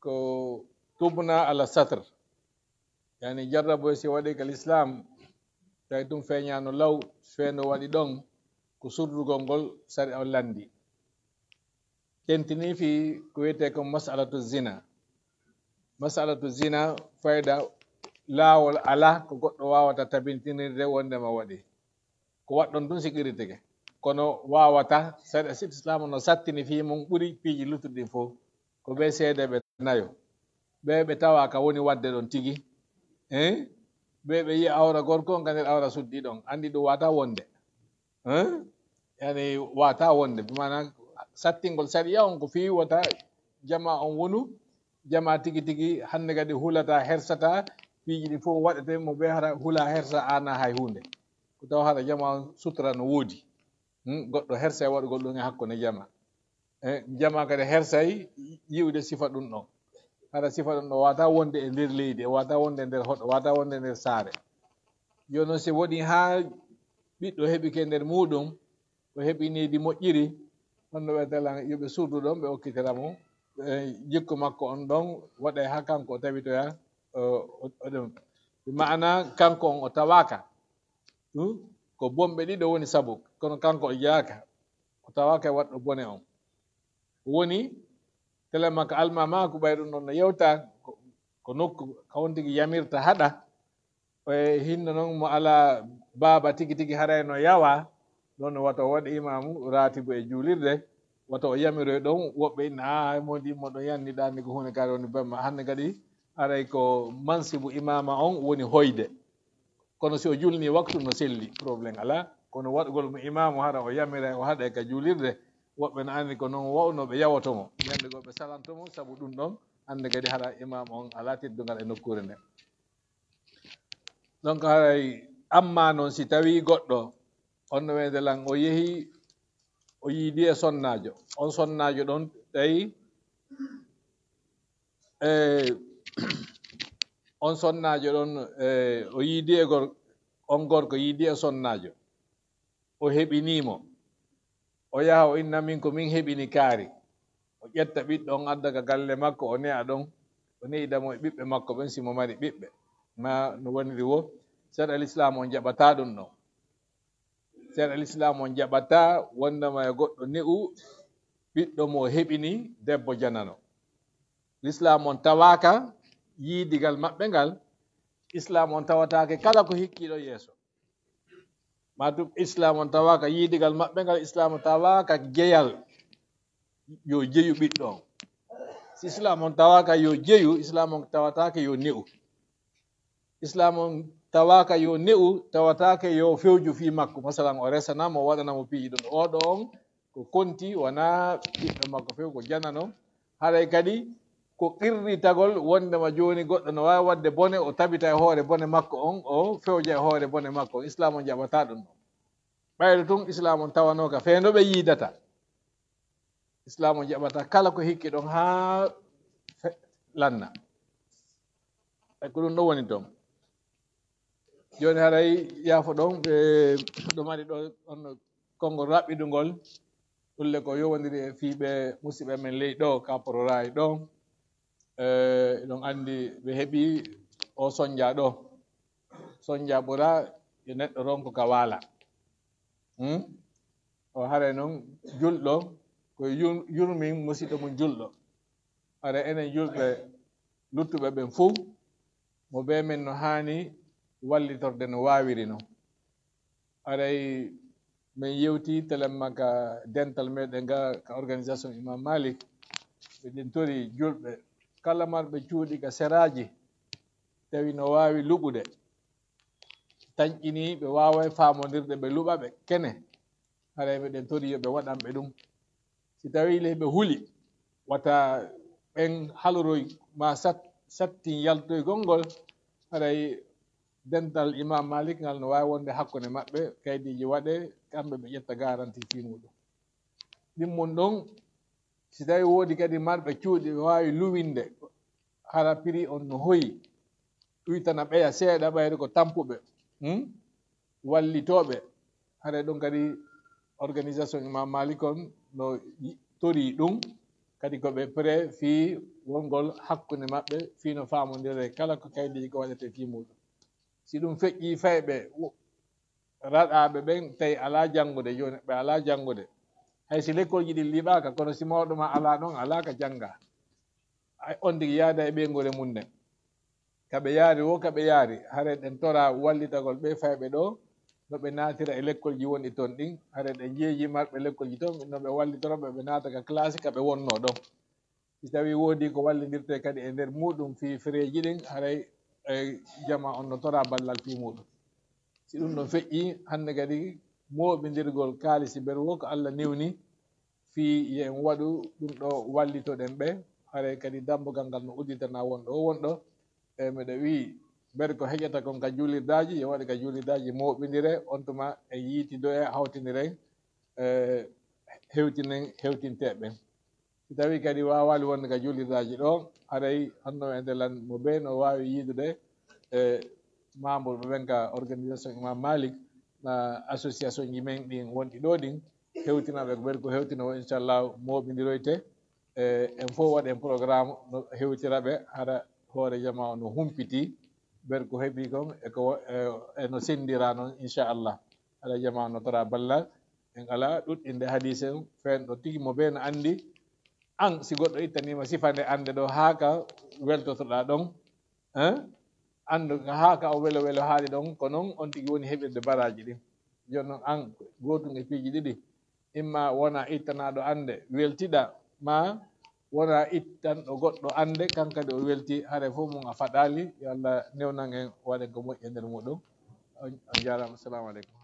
ko tubna ala satr. Yani jarraboye si waɗi ka lislaam, tawi ɗum feeñaano law, feendo waɗi ɗon, ko surdugol ngol sariya on lanndi. Tentini fii ko wiyetee ko masalatu zina. Masalatu zina, fayda laawol alaa ko goɗɗo waawata tabintinirde wonndema waɗi. Ko waɗɗon ɗum si qirritike. Kono waawata, sariya si Islaama no sattini fii mum ɓuri piiji luttuɗi ɗin fof. Ko ɓe seedeeɓe nayo. Ɓe ɓe tawa ka woni waɗde ɗon tigi. Eh? Ɓe ɓe yi'a awra gorko on ka nder awra suddi ɗon. Anndi ɗum waata wonde. Hein? Yani wata wonde, bi maana sattingol sariya on ko fii wata jama on wonu jama tigi tigi, hannde kadi hulata, hersata piiji ɗi fof waɗete mo ɓe hara hula hersa ana hay hunde. Ko taw hara jama on sutura no woodi. Hmm? Goɗɗo hersay waɗugol ɗum e hakkunde jama. E jama kadi hersay yi'ude sifa ɗum ɗon. Hara sifa ɗum ɗon wata wonde e nder leydi, e wata wonde e nder hoɗo, wata wonde e nder saare. Yo noon si woni haa ɓiɗɗo heɓi ke nder muɗum, o heɓi needi moƴƴiri, honno ɓe tala yo ɓe surdu ɗon, ɓe okkitira mo, e jikku makko on ɗon waɗay haa kanko o tawitoya, o, o, o ɗum. Bi maana kanko on o tawaaka. Hmm? Ko bonɓe ɗiɗo woni sabu, kono kanko o jeyaaka. O tawaaka e waɗɗo bone on. Woni tele makko almamaaku ɓay ɗum ɗon no yewta, ko, ko nokku ka on tigi yamirta haɗa. E hinno noon mo alaa baaba tigi tigi haray no yawa, ɗon wata o waɗe imaamu raatibu e juulirde, wata o yamiroy ɗon, woɓɓe inna, "Aa, mo ndi mo ɗon yanni ɗaani ko huunde kadi woni bamma." Hannde kadi haray ko mansibu imaama on woni hoyde. Kono si o julni waktu no selli, problème alaa. Kono waɗugol mo imaamu hara o yamira o haɗa ka juulirde, woɓɓe no anndi ko noon wawnoo ɓe yawoto mo. Ñannde goo ɓe salanto mo, sabu ɗum ɗon, hannde kadi hara imaamu on alaa teddungal e nokkuure nden. Donc haray, amma noon si tawii goɗɗo, on no wiyde lan, o yehi, o yiidi e sonnaajo. On sonnaajo ɗon tawi, e, on sonnaajo ɗon, e, o yiidi e gor-, on gorko yiidi e sonnaajo. O heɓinii mo. O yaha o inna, "Min ko min heɓini kaari." O ƴetta ɓiɗɗo on adda ka galle makko, o ne'a ɗon. O ne'ida mo e ɓiɓɓe makko ɓen, si mo mari ɓiɓɓe. Ma no woniri wo, sariya Lislaam on jaɓataa ɗum ɗon. Sariya Lislaam on jaɓataa wondema e goɗɗo ne'u ɓiɗɗo mo o heɓini debbo janano. Lislaam on tawaaka yiidigal maɓɓe ngal. Islaam on tawataake kala ko hikkiiɗo yeeso. Matum Islaam on tawaaka yiidigal maɓɓe ngal, Islaam on tawaaka jeyal yo jeyu ɓiɗɗo on. Si Islaam on tawaaka yo jeyu, Islaam on tawataake yo ne'u. Islaam on tawaaka yo ne'u, tawataake yo fewju fii makko. Masalan, o resana mo, o waɗana mo piiji ɗon. Oɗo on ko konti, wonaa ɓiɗɗo makko few, ko janano. Haray kadi ko qirritagol wondema jooni goɗɗo no waawi waɗde bone, o tabita e hoore bone makko on, o fewja e hoore bone makko on. Islaam on jaɓataa ɗum ɗon. Ɓayde tun Islaam on tawanoo ka fee no ɓe yiidata. Islaam on jaɓataa kala ko hikki ɗon haa fe-, lanna. E ko ɗum ɗon woni toon. Jooni haray yaafo ɗon, ɓe ɗo mari ɗo on konngol raɓɓidungol, ɗulle ko yowondiri e fii ɓe musiɓɓe men ley ɗo, ka Pororaay ɗo. E, eɗon anndi ɓe heɓi o sonja ɗo. Sonja ɓura e neɗɗo ronko ka waala. Hmm? O haray noon julɗo, ko yur-, yurmin musiɗɗo mum julɗo. Haray enen julɓe luttuɓe ɓen fow, mo bee men no haani wallitorde no waawiri non. Haray min yewti telemma ka dental meɗen ga, ka organisation Imam Malik. Miɗen tori julɓe kala marɓe cuuɗi ka seraaji, tawi no waawi luɓude, tanƴini ɓe waaway faamondirde, ɓe luɓa ɓe kene. Haray miɗen tori yo ɓe waɗan ɓe ɗum. Si tawii le ɓe huli, wata ɓen haloroy ma sat-, sattin yaltoygol ngol, haray dental Imam Malik ngal no waawi wonde hakkunde maɓɓe, kaydiiji waɗe, kamɓe ɓe ƴetta garanti fii muɗum. Ɗimmun ɗon, si tawii woodi kadi marɓe cuuɗi ɓe waawi luwinde, hara prix on no hoyi, ɗuytana ɓeya seeɗa ɓayri ko tampuɓe, hmm? Wallitooɓe. Haray ɗum kadi organisation Imam Malik on no yi-, torii ɗum, kadi ko ɓe prêt fii wongol hakkunde maɓɓe, fii no faamondiree kala ko kaydiiji ko waɗetee fii muɗum. Si ɗum feƴƴii fayɓe wo-, raɗaaɓe ɓen tawi alaa janngude, jooni ɓe alaa janngude. Hay si lekkolji ɗin liɓaaka, kono si mawɗo ma alaa ɗon, alaa ka jannga. Ay, on tigi yaada e ɓeynguure mum nden. Ka ɓe yaari wo, ka ɓe yaari, hare ɗen tora wallitagol ɓe fayɓe ɗo, no ɓe naatira e lekkolji wonɗi ton ɗin, hare ɗen jeeji marɓe lekkolji ton, no ɓe wallitoro ɓe, ɓe naata ka classe ka ɓe wonnoo ɗon. Si tawii woodi ko wallindirtee kadi e nder muuɗum fii fereeji ɗin, haray, e, jama on no tora ballal fii muuɗum. Si ɗum ɗon feƴƴii, hannde kadi mooɓindirgol kaalisi ɓen wo ko Allah newni, fii yo en waɗu ɗum ɗo, wallitoɗen ɓe. Haray kadi dammbugal ngal no udditana won ɗo, won ɗo. E miɗo wi'i, ɓen ko heƴata kon ka juulirdaaji, yo waɗe ka juulirdaaji, mooɓindire, on tuma en yiitidoye, hawtindire, e, hewtinen hewtinteeɓe ɓen. Si tawii kadi waawaali wonde ka juulirdaaji ɗo, haray honno e ndelan mo bee no waawi yiidude e membre ɓe ɓen ka organisation Imam Malik, na association ji men ɗin wonɗi ɗo ɗin, hewtinaɓe ko ɓen ko hewtino, inchallah, mooɓindiroyte. E, en fof waɗen programme no hewtira ɓe, hara hoore jamaa o no humpiti, ɓen ko heɓi kon e ko, e, e no senndira non, inchallah. Hara jamaa o no tora ballal, en alaa ɗuɗɗinde hadiise on, feen ɗo tigi mo bee no anndi, an, si goɗɗo ittaniima sifa nde annde ɗo, haa ka weltotoɗaa ɗon, hein? Anndu haa ka o welo welo haali ɗon, ko non on tigi woni heɓirde baraaji ɗin. Jooni non an, gootum e piiji ɗiɗi, imma wona ittanaaɗo annde, weltiɗaa, ma wona ittanɗo goɗɗo annde, kan kadi o welti, hare fof mum a faɗaali, yo Allah newnan en, waɗen ko moƴƴi e nder muɗum. On, on jaaraama, assalamu aleykum.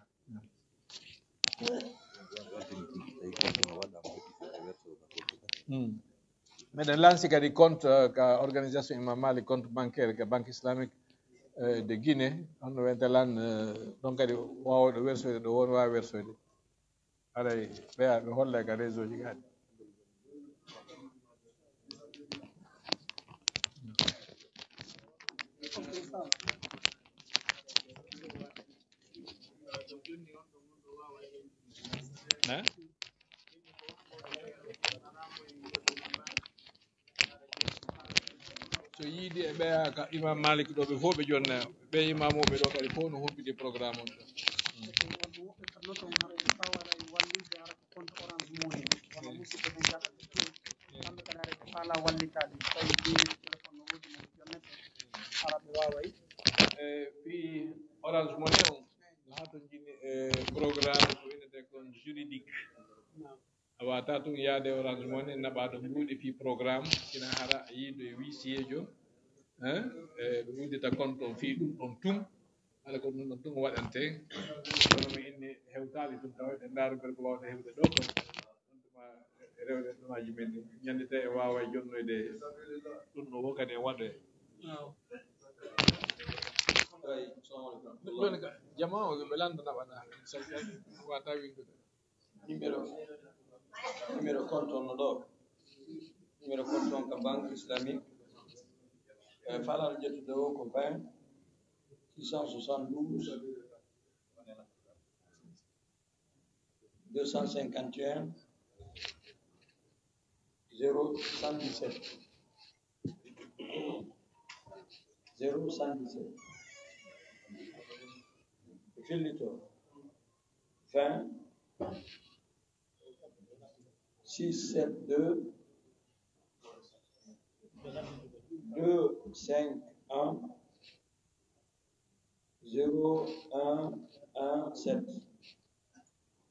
Hmm. Meɗen lansi kadi compte, eh, ka organisation Imam Malik, compte bancaire ka Banque Islamique, eh, de Guinée. On no wenta lan, eh, ɗon kadi waawɗo wersoyde ɗo, won waawi wersoyde. Haray ɓeya ɓe holla ka réseau ji kadi. Hein? So yiidi e ɓeya ka Imam Malik ɗo, ɓe fof ɓe jonna, ɓe imamuɓe ɗo kadi fof no humpiti programme on ɗo. Woɓɓe kadi no toon haray ɓe faa waɗa e wallude hara ko compte Orange Money. Wano musidɓe men jaɓɓe ɗum. Kamɓe kadi haray ɓe faalaa wallitaade. Tawi ɓe téléphone no woodi mo jonnete. Hara ɓe waaway. E fii Orange Money on, no haa toon jini e programme ko wi'etee kon juridique. A waawataa tun yaade Orange Money, naɓaa ɗo mbuuɗi fii programme, kina hara a yiido e huissier jo, hein? E ɓe uddita compte on fii ɗum ɗon tun. Hala ko ɗum ɗon tun waɗante. Kono mi inni hewtaali tun tawa ɓe ndaarugol ko waawata hewde ɗo kon. On tuma rewde ɗumaaji men ɗin. Ñande tawi e waaway jonnoyde ɗum no wo kadi e waɗe. Waaw. Ay, salamu aleykum. Ɗum ɗon ka, jamaa o ɓe landa naɓana. Sai ka wata windude. Numéro, numéro compte on no ɗo. Numéro compte on ka Banque Islamique. Eh, faalaaɗo ƴettude o ko vingt, six cent soixante-douze, deux cent cinquante et un, zéro cent dix-sept. Zéro cent dix-sept. Fillito. Vingt, six sept deux, deux cinq un, zéro un un sept.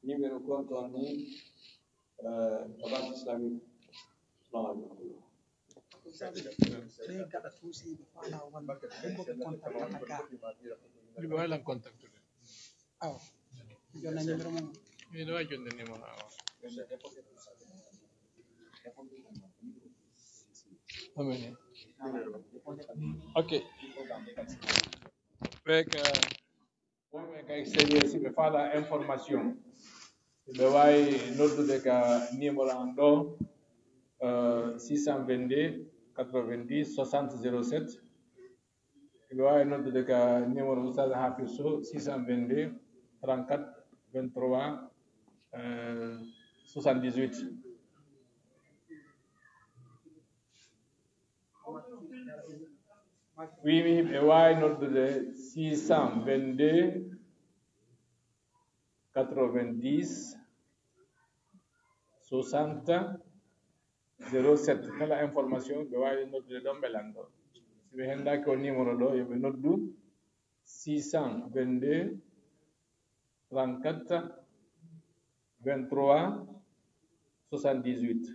Numéro compte on ni, euh, Banque Islamique. Salamu aleykum. Ɓe gaɗa tun si ɓe faalaa walla ɓe ko ɓe contactata ga. Ɓe waawi lan contactude. Awa. Jonna numéro mum. Miɗo waawi jonde numéro, awa. Amen. Ok. Ɓe ka Wonɓe ka extérieur, si ɓe faalaa information, ɓe waawi noddude ka numéro an ɗo, euh, six cent vingt-deux, quatre-vingt-dix, soixante, zéro sept. Ɓe waawi noddude ka numéro Oustaz Hafiz Sow, six cent vingt-deux, trente-quatre, vingt-trois, euh, soixante-dix-huit. Wiimi ɓe waawi noddude six cent vingt-deux, quatre-vingt-dix, soixante, zéro sept. Kala information ɓe waawi noddude ɗon ɓe lanndo. Si ɓe henndaaki o numéro ɗo, yo ɓe noddu six cent vingt-deux, trente-quatre, vingt-trois, soixante-dix-huit.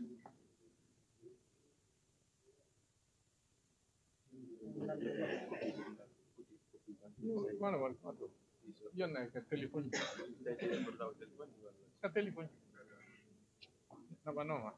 Yonna ka téléphone. Ka téléphone. Naɓanoma.